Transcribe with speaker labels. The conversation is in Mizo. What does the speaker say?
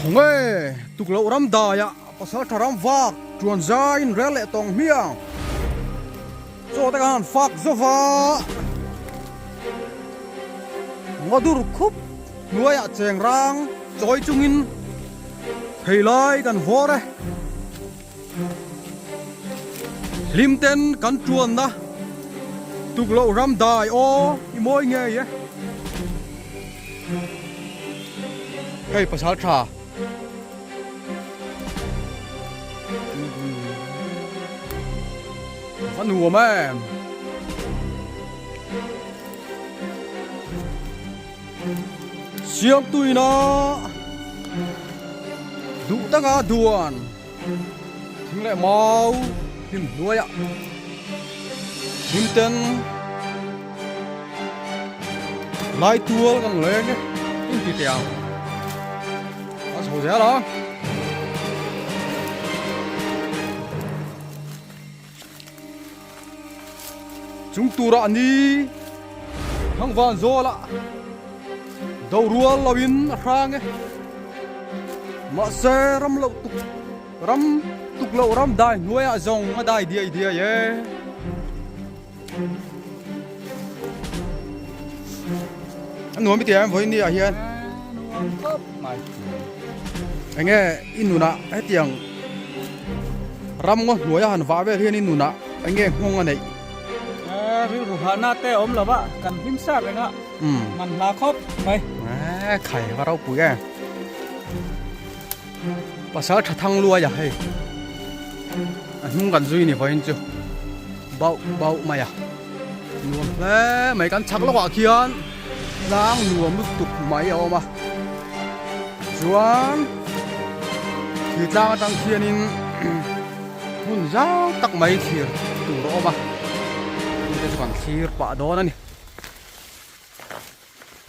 Speaker 1: Khawnge tukloh ram daiah pasal tha ram vak tuan zaiin rel leh tawng hmiang chaw te kan han fak zova ngaw dur khup hnuaiah cheng rang chawi chungin phei lai kan vawr e. Hlim ten kan tuanna tukloh ram dai aw i mawi ngei e. Hei pasal tha. Va nuam em. Siam tuina duh taka duan. Thing leh mau hnim hnuaiah hnim ten lai tual kan leng e in ti teh ang a chho zel a. Chung turah ni thangvan zawlah do rual loin a hrang e. Mahse ram loh tuk ram tuk loh ram dai hnuaiah zawng a dai diai diai e. A nuam i ti em vawiin ni ah hian.
Speaker 2: Nuam khawp mai.
Speaker 1: Enge i nunah hetiang ram ngaw hnuaia han vah vel hian i nunah enge nghawng a neih?
Speaker 2: Rilru hahna te a awm lo va, kan hlim sa reng a, man hla khawp mai.
Speaker 1: Khai va ropui e. Pasal tha thang luai a hei. A hnung kan zui ni vawiin chu bauh bauh mai a. Nuam hle mai kan chhak lawkah khian tlang nuam lutuk mai a awm a. Chuan khi tlang atang khianin hmun zau tak mai thlir tur a awm a. Chute chu kan thlir pah dawn a ni.